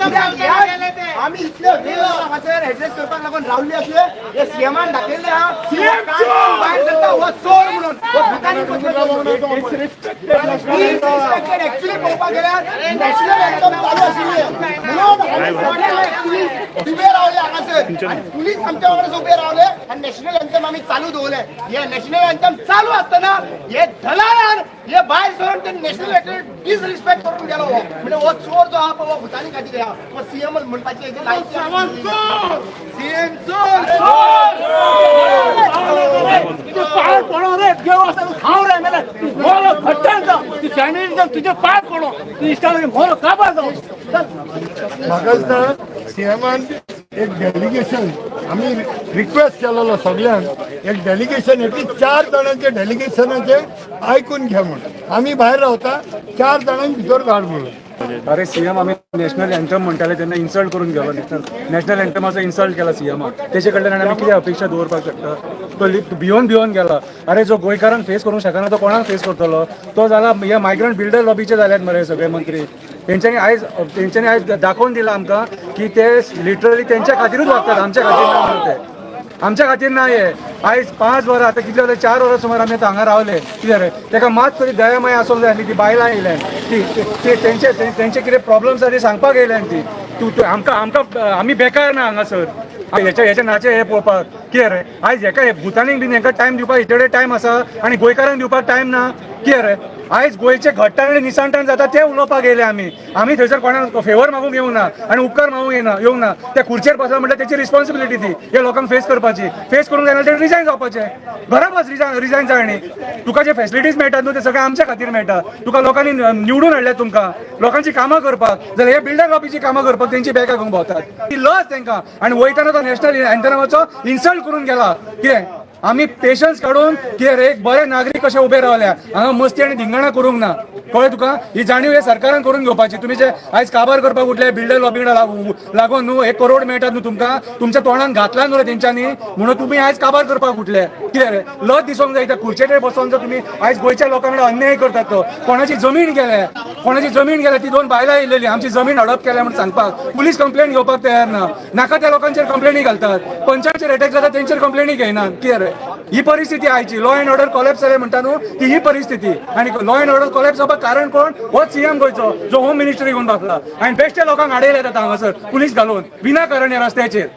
कित्याक आमी इतले वेळ हांगासर एड्रेस करपाक लागून रावल्ले अशे हे सीएमान दाखयल्ले आहा, भायर सरता हो चोर म्हणून, हो भुतानी. एक्चुअली पळोवपाक गेल्यार नॅशनल एंथम चालू आशिल्ले म्हणून आमी सगळे पुलीस उबे रावले हांगासर आनी पुलीस आमच्या वांगडा उबे रावले आनी नॅशनल एंथम आमी चालू दवरले. हे नॅशनल एंथम चालू आसतना हे दलालान हे भायर सरून ते नॅशनल एंथम डिसरिस्पेक्ट करून गेलो. हो म्हणजे हो चोर जो आहा पळय, हो भुतानी खातीर आहा. हो सीएम म्हणपाची हेजी लायकी. सीएम चोर. तुझे पाय पडो रे, देव आसा, खाव रे मेले मोलो घट्टान जाव. तू फॅमिली जाव, तुझे पाय पडो. तू इश्टान मोलो काबार जाव. म्हाका दिसता सीएमान एक डेलिगेशन, आमी रिक्वेस्ट केलेलो सगळ्यांक, एक डेलिगेशन एटलीस्ट चार जाणांचे डेलिगेशनाचे आयकून घे म्हूण. आमी भायर रावता, चार जाणांक भितर धाड म्हणून. अरे सीएम, आमी नॅशनल एंथम म्हणटाले तेन्ना इन्सल्ट करून गेलो. नॅशनल एंथमाचो इन्सल्ट केला सीएमाक. तेचे कडल्यान आनी आमी कितें अपेक्षा दवरपाक शकता? तो भियोन भियोन गेला. अरे, जो गोंयकारांक फेस करूंक शकना तो कोणाक फेस करतलो? तो जाला हे मायग्रंट बिल्डर लॉबीचे जाल्यात मरे सगळे मंत्री. तेंच्यांनी आयज दाखोवन दिलां आमकां की ते लिटरली तेंच्या खातीरूच वागतात, आमच्या खातीर ना म्हणून. ते आमच्या खातीर ना हे. आयज 5 वरां, आतां कितले जालें, 4 वरां सुमार आमी आतां हांगा रावले. कितें रे, ताका मात तरी दया माया आसूंक जाय आसली. ती बायलां येयल्यान, ती ते तेंचे तेंचे कितें प्रॉब्लम्स आसा ते सांगपाक येयल्यान ती तूं तूं आमकां आमकां आमी बेकार ना हांगासर हेच्या हेच्या नाचे हे पळोवपाक. कितें रे, आयज हेका हे भुतानीक बीन हेंकां टायम दिवपाक हेचे टायम आसा आनी गोंयकारांक दिवपाक टायम ना? कितें रे, आयज गोंयचे घट्टाण आनी निसाणटाण जाता ते उलोवपाक येयले आमी. आमी थंयसर कोणाक फेवर मागूंक येवंक ना आनी उपकार मागूंक येवंक ना. त्या खुर्चेर बसला म्हटल्यार तेची रिस्पॉन्सिबिलिटी ती हे लोकांक फेस करपाची. फेस करूंक जायना ते रिजायन जावपाचें. घरा बस, रिजायन रिजायन जाय. आनी तुका जे फॅसिलिटीज मेळटात न्हू, ते सगळे आमच्या खातीर मेळटा. तुका लोकांनी निवडून हाडल्या तुमकां लोकांची कामां करपाक, जाल्यार हे बिल्डर लॉबीची कामां करपाक तेंची बॅगां घेवन भोंवतात. ती लज तांकां. आनी वयताना तो नॅशनल एंथमाचो इन्सल्ट करून गेला. कितें आमी पेशन्स काडून, कितें रे, एक बरे नागरीक कशे उबे रावल्या हांगा. मस्ती आनी धिंगाणा करूंक ना, कळ्ळें तुका? ही जाणीव हे सरकारान करून घेवपाची. तुमी जे आयज काबार करपाक उठले बिल्डर लॉबी लागून न्हू, 1 करोड मेळटात न्हू तुमकां, तुमच्या तोंडान घातला न्हू रे तेंच्यांनी, म्हणून तुमी आयज काबार करपाक उठले. कितें रे, लज दिसोंक जाय. त्या खुर्चेचेर बसोन जर तुमी आयज गोंयच्या लोकां कडेन अन्याय करतात, तो कोणाची जमीन गेल्या, कोणाची जमीन गेल्या. ती दोन बायलां येयलेली आमची जमीन हडप केल्या म्हणून सांगपाक, पुलीस कंप्लेन घेवपाक तयार ना. नाका त्या लोकांचेर कंप्लेनी घालतात. पंचांचेर अटॅक जाता, तेंचेर कंप्लेनी घेयनात. कितें रे ही परिस्थिती आयची? लॉ अँड ऑर्डर कॉलॅप्स जालें म्हणटा न्हू, ती ही परिस्थिती. आनी लॉ अँड ऑर्डर कॉलॅप्स जावपाक कारण कोण? होच सीएम गोंयचो, जो होम मिनिस्ट्री घेवन बसला आनी बेश्टे लोकांक आडयले जाता हांगासर पुलीस घालून विनाकारण ह्या रस्त्याचेर.